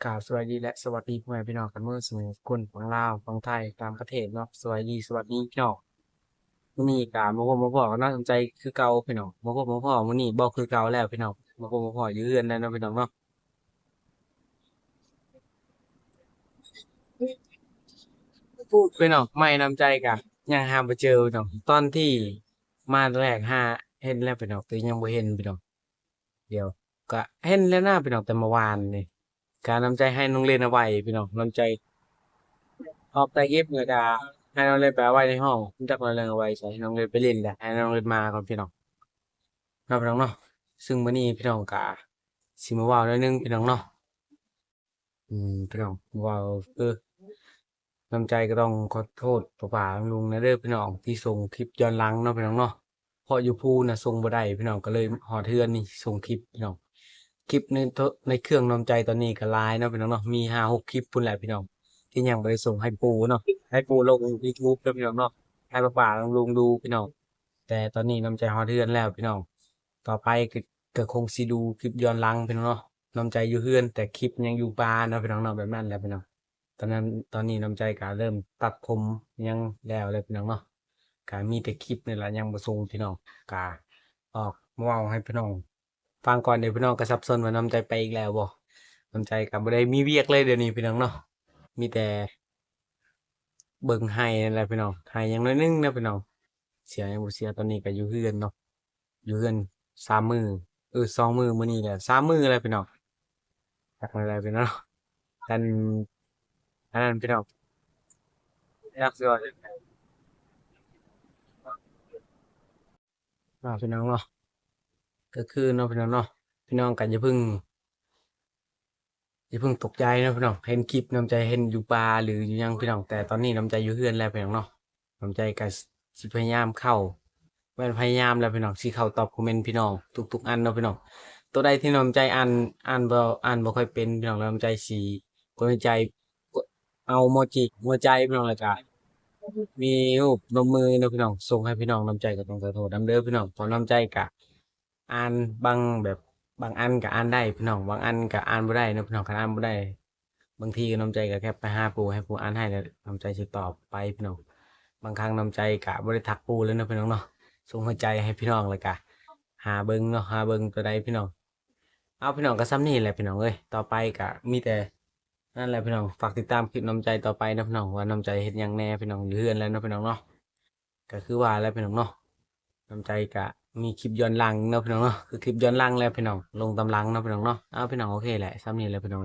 ກາບສະບາຍດີ ແລະ ສະຫວັດດີພໍ່ແມ່ພີ່ນ້ອງກັນໝົດສູ່ຄົນ ຝັ່ງລາວ ຝັ່ງໄທ ຕ່າງປະເທດເນາະ. ສະບາຍດີ ສະຫວັດດີພີ່ນ້ອງ. ມື້ນີ້ກະມາພົບມາພໍ້ກັນເນາະ ນ້ຳໃຈຄືເກົ່າພີ່ນ້ອງ. ມາພົບມາພໍ້ມື້ນີ້ບໍ່ຄືເກົ່າແລ້ວພີ່ນ້ອງ. ມາພົບມາພໍ້ຢູ່ເຮືອນແລ້ວເນາະພີ່ນ້ອງເນາະ. ພີ່ນ້ອງ ໃໝ່ນ້ຳໃຈກະຍັງຫາບໍ່ເຈີພີ່ນ້ອງ. ຕອນທີ່ມາແລກຫາເຫັນແລ້ວພີ່ນ້ອງ ແຕ່ຍັງບໍ່ເຫັນພີ່ນ້ອງ. ດຽວ ກະເຫັນແລ້ວນະພີ່ນ້ອງ ແຕ່ເມື່ອວານນີ້ ກະນ້ຳໃຈໃຫ້ນ້ອງເລນເອົາໄວ້ພີ່ນ້ອງ. ນ້ຳໃຈອອກໄປເກັບ ແລ້ວກະໃຫ້ນ້ອງເລນໄປເອົາໄວ້ໃນຫ້ອງ. ຈັກນ້ອງເລນເອົາໄວ້ໃສ ນ້ອງເລນໄປຫຼິ້ນແລ້ວ ໃຫ້ນ້ອງເລນມາກ່ອນພີ່ນ້ອງເນາະ ພີ່ນ້ອງເນາະ. ຊຶ່ງມື້ນີ້ພີ່ນ້ອງກະຊິມາເວົ້າໜ້ອຍໜຶ່ງພີ່ນ້ອງເນາະ. ອືມ ພີ່ນ້ອງ ເວົ້າຄື ນ້ຳໃຈກໍຕ້ອງຂໍໂທດປ້າໆລຸງໆນະເດີພີ່ນ້ອງ ທີ່ສົ່ງຄລິບຍ້ອນຫຼັງເນາະພີ່ນ້ອງເນາະ. ເພາະຢູ່ພູນນະສົ່ງບໍ່ໄດ້ພີ່ນ້ອງ ກໍເລີຍຮອດເຮືອນນີ້ສົ່ງຄລິບພີ່ນ້ອງ. ຄລິບໃນໂທ ໃນເຄື່ອງນ້ຳໃຈຕອນນີ້ກໍຫຼາຍເນາະພີ່ນ້ອງເນາະ ມີຫ້າຫົກຄລິບພຸ້ນແຫຼະພີ່ນ້ອງ ທີ່ຍັງບໍ່ໄດ້ສົ່ງໃຫ້ປູ່ເນາະ ໃຫ້ປູ່ລົງຢູທູບເດີພີ່ນ້ອງເນາະ ໃຫ້ປ້າໆລຸງໆດູພີ່ນ້ອງ. ແຕ່ຕອນນີ້ນ້ຳໃຈຮອດເຮືອນແລ້ວພີ່ນ້ອງ. ຕໍ່ໄປກໍ ກໍຄົງຊິດູຄລິບຍ້ອນຫຼັງພີ່ນ້ອງເນາະ. ນ້ຳໃຈຢູ່ເຮືອນ ແຕ່ຄລິບຍັງຢູ່ປ່າເນາະພີ່ນ້ອງເນາະ ແບບນັ້ນແຫຼະພີ່ນ້ອງ. ຕອນນັ້ນ ຕອນນີ້ນ້ຳໃຈກະເລີ່ມຕັດຜົມຫຍັງແລ້ວແລ້ວພີ່ນ້ອງເນາະ. ກະມີແຕ່ຄລິບນີ້ລະຍັງບໍ່ສົ່ງພີ່ນ້ອງ. ກະອອກມາເວົ້າໃຫ້ພີ່ນ້ອງຟັງກ່ອນ ດຽວພີ່ນ້ອງກະສັບສົນວ່ານ້ຳໃຈໄປອີກແລ້ວບໍ່. ນ້ຳໃຈກະບໍ່ໄດ້ມີວຽກເລີຍດຽວນີ້ພີ່ນ້ອງເນາະ ມີແຕ່ເບິ່ງໄຮ່ນັ້ນແຫຼະພີ່ນ້ອງ. ໄຮ່ຍັງໜ້ອຍໜຶ່ງນະພີ່ນ້ອງ ເສຍຍັງບໍ່ເສຍ. ຕອນນີ້ກະຢູ່ເຮືອນເນາະ ຢູ່ເຮືອນສາມມື້ ເອີ ສອງມື້ ມື້ນີ້ແຫຼະ ສາມມື້ແລ້ວພີ່ນ້ອງ. ຈັກແນວໃດພີ່ນ້ອງ ອັນ ອັນນັ້ນພີ່ນ້ອງ ຈັກຊິເວົ້າຈັ່ງໃດເນາະພີ່ນ້ອງເນາະ. ກໍຄືເນາະພີ່ນ້ອງເນາະ ພີ່ນ້ອງກໍຢ່າເພິ່ງ ຢ່າເພິ່ງຕົກໃຈເນາະພີ່ນ້ອງ. ເຫັນຄລິບນ້ຳໃຈເຫັນຢູ່ປ່າ ຫຼື ຢູ່ຫຍັງພີ່ນ້ອງ ແຕ່ຕອນນີ້ນ້ຳໃຈຢູ່ເຮືອນແລ້ວພີ່ນ້ອງເນາະ. ນ້ຳໃຈກໍຊິພະຍາຍາມເຂົ້າ ແມ່ນພະຍາຍາມແລ້ວພີ່ນ້ອງ ຊິເຂົ້າຕອບຄອມເມັນພີ່ນ້ອງທຸກໆອັນເນາະພີ່ນ້ອງ. ໂຕໃດທີ່ນ້ຳໃຈອ່ານ ອ່ານບໍ່ ອ່ານບໍ່ຄ່ອຍເປັນພີ່ນ້ອງ ແລ້ວນ້ຳໃຈຊິກົດໃນໃຈ ເອົາໂມຈິຫົວໃຈພີ່ນ້ອງ ແລ້ວກະມີຮູບນົມມືເນາະພີ່ນ້ອງ ສົ່ງໃຫ້ພີ່ນ້ອງ. ນ້ຳໃຈກໍຕ້ອງຂໍໂທດນຳເດີພີ່ນ້ອງ ເພາະນ້ຳໃຈກະ ອ່ານບາງແບບ ບາງອັນກໍອ່ານໄດ້ພີ່ນ້ອງ ບາງອັນກໍອ່ານບໍ່ໄດ້ເນາະພີ່ນ້ອງ. ຄັນອ່ານບໍ່ໄດ້ ບາງທີນ້ຳໃຈກໍແຄັບໄປຫາປູ່ ໃຫ້ປູ່ອ່ານໃຫ້ ແລ້ວນ້ຳໃຈຊິຕອບໄປພີ່ນ້ອງ. ບາງຄັ້ງນ້ຳໃຈກໍບໍ່ໄດ້ທັກປູ່ເລີຍເນາະພີ່ນ້ອງເນາະ ສົ່ງຫົວໃຈໃຫ້ພີ່ນ້ອງ ແລ້ວກໍຫາເບິ່ງເນາະ ຫາເບິ່ງໂຕໃດພີ່ນ້ອງ. ເອົາພີ່ນ້ອງ ກໍສ່ຳນີ້ແຫຼະພີ່ນ້ອງເອີຍ. ຕໍ່ໄປກໍມີແຕ່ນັ້ນແຫຼະພີ່ນ້ອງ ຝາກຕິດຕາມຄລິບນ້ຳໃຈຕໍ່ໄປເນາະພີ່ນ້ອງ ວ່ານ້ຳໃຈເຮັດຫຍັງແດ່ພີ່ນ້ອງ ຢູ່ເຮືອນແລ້ວເນາະພີ່ນ້ອງເນາະ. ກໍຄືວ່າແຫຼະພີ່ນ້ອງເນາະ ນ້ຳໃຈກະມີຄລິບຍ້ອນຫຼັງເນາະພີ່ນ້ອງເນາະ ຄືຄລິບຍ້ອນຫຼັງແຫຼະພີ່ນ້ອງ ລົງຕາມຫຼັງເນາະພີ່ນ້ອງເນາະ. ເອົາພີ່ນ້ອງ ໂອເຄແຫຼະ ສ່ຳນີ້ແຫຼະພີ່ນ້ອງ.